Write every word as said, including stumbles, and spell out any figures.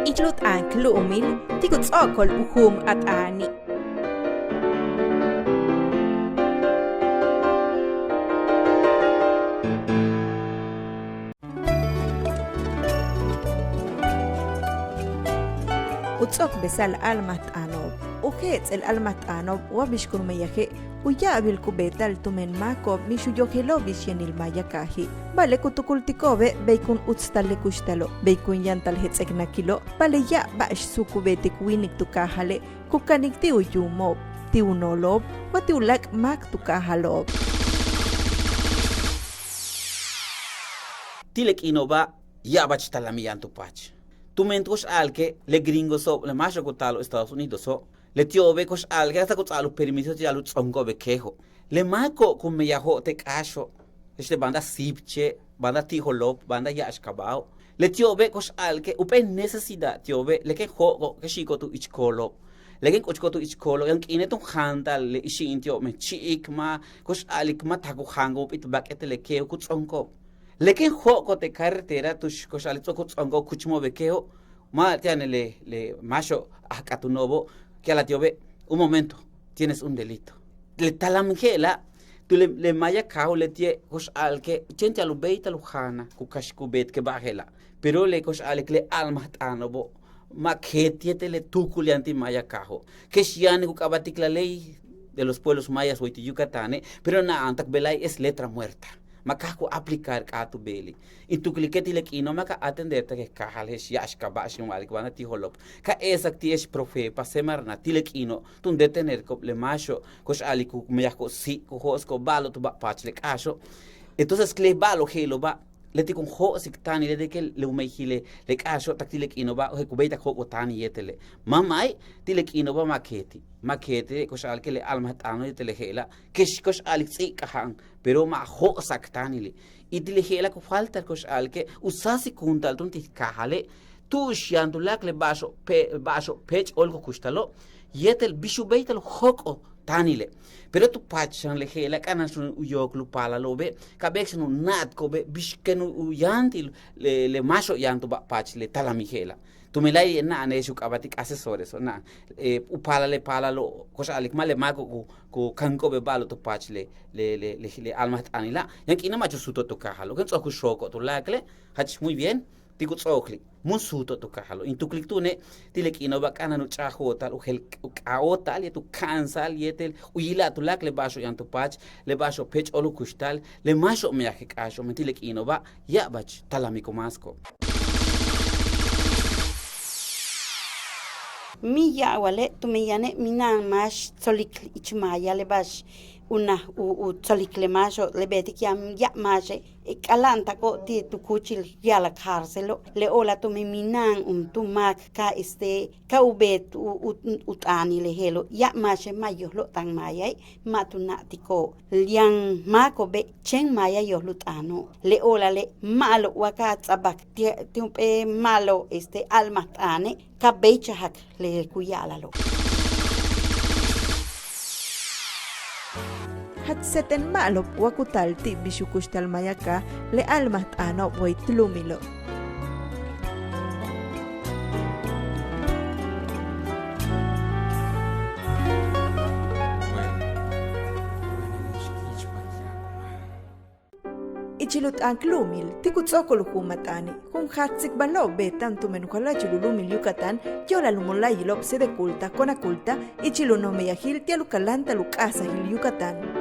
Ichil u t'aan k lu'umil ti' ku ts'o'okol u juum a t'aani'. U ts'o'okbesa'al a'almajt'aano'ob. U je'ets'el a'almajt'aano'ob wa bix kun meyaje' u ya'abil ku beeta'al tumen máako'ob mix u yojelo'ob bix yanil maaya kaaji'. Ba'ale' ku tukultiko'obe' bey kun utstal le kuxtalo', bey kun yantal jets'eknakilo', ba'ale' ya'ab ba'ax suuk ku beetik wíinik tu kaajale' ku kanik ti' u yuumo'ob, ti' u noolo'ob wa ti' u láak' máak tu kaajalo'ob. Ti' le k'iino'oba' ya'abach talamil yaan tu paach. Tumen ko'ox a'alike' le gringoso'ob, le máaxo'ob ku taalo'ob Estados Unidoso', leti'obe' ko'ox a'alike' hasta ku ts'a'abal u permiso ti'al u ts'oonko'ob le keejo'. Le máako'ob ku meyajo'ob te' k'áaxo', je'ex te' banda síibche', banda ti'ijolo'ob, banda ya'ax kaba'o'. Leti'obe' ko'ox a'alike' jump'éel necesidad ti'obe', le kéen jo'oko'ob, kéen xi'iko'ob tu ichkoolo'ob, le kéen k'uchko'ob tu ichkoolo'ob, yaan k'iine' tun jaanta'al le ixi'im ti'ob, men chi'ik ma', ko'ox a'alik ma' taak u jaanko'ob jump'íit ba'ax te' le keejo' ku ts'oonko'ob. Le kéen jo'oko'ob te' carretera tu'ux ko'ox a'alik ts'o'ok u ts'oonko'ob kuchmo'ob le keejo', ma' ti' yaan le, le máaxo'ob ajk'atuno'obo', ku ya'ala'al ti'obe': un momento, tienes un delito. Le talam je'ela', tu le, le maaya kaajo' leti'e' ko'ox a'alike' chéen ti'al u béeytal u jaanal ku kaxtik u beetike' ba'al je'ela'. Pero le ko'ox a'alik le a'almajt'aano'obo' ma' keet yéetel le tuukul yaan ti' maaya kaajo'. Kex yaan ku k'aaba'tik la ley de los pueblos mayas way ti' Yucatane', pero na'antak bejla'e' es letra muerta. Ma' kaaj ku aplicar k'áat u beeli'. In tuklike' ti' le k'iino' ma' ka atenderta'ak k kaajal je'ex ya'ax kaba'o, ba'ax in wa'alik banda ti'ijolo'ob. Ka e'esak ti'ex Profepa, Semarnat, ti' le k'iino' tun detenerko'ob le máaxo'ob ko'ox a'alik ku meyajo'ob si', ku jo'osiko'ob ba'alo'ob tu ba'paach le k'áaxo'. Entonces le ba'alo'ob je'elo'oba' leti' kun jo'osik táanile' de que le u meyajil le k'áaxo' tak ti' le k'iino'oba' je'el ku béeytal jo'ok'ol táanil yéetele'. Ma' ma'e', ti' le k'iino'oba' ma' keeti', ma' keeti' ko'ox a'alike' le a'almajt'aano' yéetel le je'ela', kex ko'ox a'alik ts'íib k'aja'an, pero ma' jo'osa'ak táanili'. Y ti' le je'ela' ku faltar ko'ox a'alike' u sáasikunta'al túun ti' kaajale' tu'ux yaan tuláakal le ba'axo'ob pe', ba'axo'ob peech óol ku kuxtalo' yéetel bix u béeytal jóok'ol táanile'. Pero tu paach xan le je'ela' k'a'ana'an xan u yookol u paalalo'obe', ka béeyik xan u na'atiko'obe' bix kéen u, u yáantil le, le máaxo'ob yaan tu ba'paach le talamil je'ela'. Tumen láayli' na'ane'ex u k'aaba'tik asesoreso', na'an, eh, u paalal le paalalo' ko'ox a'alik ma' le máako'ob ku, ku kanko'ob le ba'alo'ob tu paach le, le, le, le, le a'almajt'aanila'. Yaan k'iine' ma'ach u suuto'ob tu kaajalo', kéen ts'o'ok u xooko'ob tuláakale', jach muy bien, ti' ku ts'o'okli', mun suuto'ob tu kaajalo'. In tuklik túune' ti' le k'iino'oba' k'a'ana'an u ch'a'ajo'ota'al, u jel, u k'ajóolta'al yéetel u ka'ansa'al yéetel u yila'al tuláakal le ba'axo'ob yaan tu paach, le ba'axo'ob peech óol u kuxtal, le máaxo'ob meyaj k k'áaxo'ob, men ti' le k'iino'oba' ya'abach talamil ku máasiko'ob. Míin ya'ab wale' tumen yane' mina'an máax tsolik ich maaya le ba'ax unaj u, u tsolik le máaxo'ob le beetik yaan ya'ab máaxe' k'ala'antako'ob ti' tu kúuchil ya'alaj cárcelo'. Le o'olal tumen mina'an juntúul máak ka, este, ka u beet u, u, u t'aanil le je'elo', ya'ab máaxe' ma' yojlo'ob táan maaya, ma' tu na'atiko'ob. Yaan máako'obe' chéen maaya yojel u t'aano'ob. Le o'olale' ma'alob wa ka ts'a'abak ti', ti' jump'éel ma'alob, este, a'almajt'aane' ka béeychajak le ku ya'alalo'. Jach seten ma'alob wa ku taal ti' bix u kuxtal maaya kaaj le a'almajt'aano'ob way t lu'umilo'. Ichil u t'aan k lu'umil ti' ku ts'o'okol u juum a t'aani'. Jun jaaj tsikbalo'ob beeta'an tumen u jala'achil u lu'umil Yucatán yo'olal u mola'ayilo'ob Sedeculta, Conaculta, ichil u noj meyajil ti'al u kaláanta'al u k'a'ajsajil Yucatán.